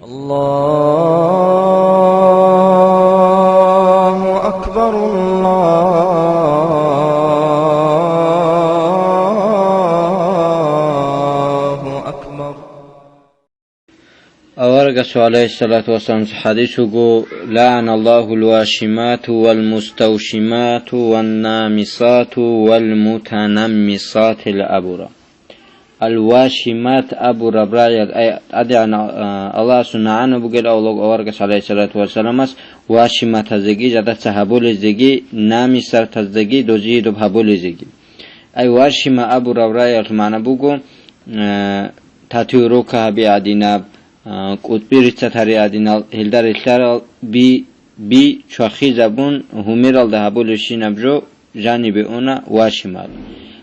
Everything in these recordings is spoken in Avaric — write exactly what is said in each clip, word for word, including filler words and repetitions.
الله أكبر، الله أكبر. Аварагасул гӀалайгьиссалату вассаламас хӀадис буго: «ЛагӀаналлагьул вашимату вал муставшимату ван намисату вал мутанаммисатил», абура. Ал-вашимат абураб рагӀиял, ай, ТӀадегӀан, а, Аллагьасул нагӀана бугел авлаг аварагас гӀалайгьиссалату вассаламас вашиматазеги, жадаца гьабулезеги, намисатазеги, дозие доб гьабулезеги. Ай, вашима абураб рагӀиялъул магӀна буго, а, татуировка гьаби гӀадинаб, а, кӀутӀби риццат гьари гӀадинал, гьелда релълъарал би, би чвахизабун гьумералда гьабулебщинаб жо жанибе уна вашимал.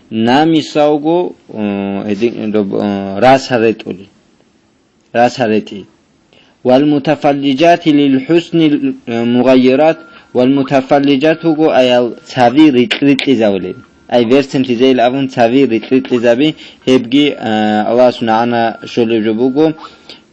Намисавго, о, гьедин, доб-, о, рас гьаретӀули. Рас гьаретӀи. Вал мутафаллижати лил хӀусни, э, мугъаййират, вал мутафаллижат вуго аял цави рикь-рикьизавулел. Ай верцинлъизейил абун цави рикь-рикьизаби, гьебги, э, Аллагьасул нагӀана щолеб жо буго.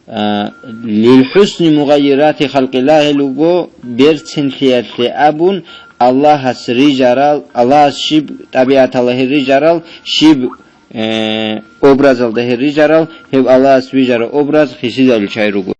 А, лил хӀусни мугъаййирати халкъиллагьил вуго, берцинлъиялъе абун, Аллагьас рижарал, Аллагьас щиб тӀабигӀаталда гьел рижарал, щиб, э, образалда гьел рижарал, гьеб Аллагьас вижараб образ хисизарил чагӀи руго.